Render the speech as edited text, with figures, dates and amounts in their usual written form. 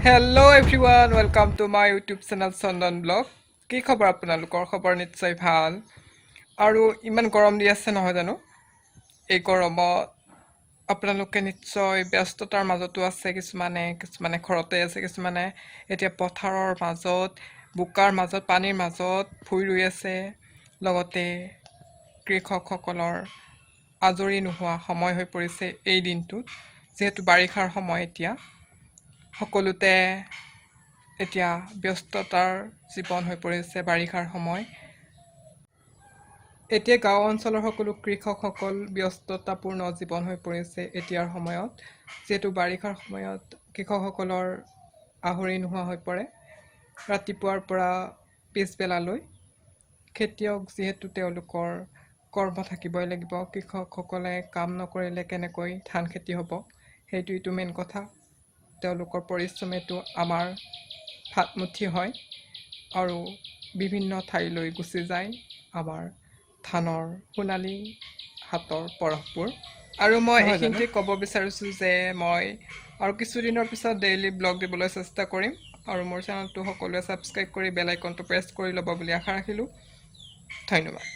Hello everyone, welcome to my YouTube channel Chandan blog. কি খবৰ আপোনালোকৰ? খবৰ নিশ্চয় ভাল। আৰু ইমান গৰম দি আছে নহয় জানো? এই গৰমত আপোনালোকে নিশ্চয় ব্যস্ততাৰ মাজতো আছে। কিছুমানে কিছুমানে ঘৰতে আছে, কিছুমানে এতিয়া পথাৰৰ মাজত, বোকাৰ মাজত, পানীৰ মাজত ভূঁই ৰুই আছে। লগতে কৃষকসকলৰ আজৰি নোহোৱা সময় হৈ পৰিছে এই দিনটোত, যিহেতু বাৰিষাৰ সময়। এতিয়া সকলোতে এতিয়া ব্যস্ততাৰ জীৱন হৈ পৰিছে বাৰিষাৰ সময়। এতিয়া গাঁও অঞ্চলৰ সকলো কৃষকসকল ব্যস্ততাপূৰ্ণ জীৱন হৈ পৰিছে এতিয়াৰ সময়ত, যিহেতু বাৰিষাৰ সময়ত কৃষকসকলৰ আহৰি নোহোৱা হৈ পৰে ৰাতিপুৱাৰ পৰা পিছবেলালৈ। খেতিয়ক যিহেতু, তেওঁলোকৰ কৰ্ম থাকিবই লাগিব। কৃষকসকলে কাম নকৰিলে কেনেকৈ ধান খেতি হ'ব? সেইটোৱেতো মেইন কথা। তেওঁলোকৰ পৰিশ্ৰমেতো আমাৰ ভাতমুঠি হয় আৰু বিভিন্ন ঠাইলৈ গুচি যায় আমাৰ ধানৰ সোণালী হাতৰ পৰশবোৰ। আৰু মই নহয় জানো? এইখিনিতে ক'ব বিচাৰিছোঁ যে মই আৰু কিছুদিনৰ পিছত ডেইলি ব্লগ দিবলৈ চেষ্টা কৰিম আৰু মোৰ চেনেলটো সকলোৱে ছাবস্ক্ৰাইব কৰি বেল আইকনটো প্ৰেছ কৰি ল'ব বুলি আশা ৰাখিলোঁ। ধন্যবাদ।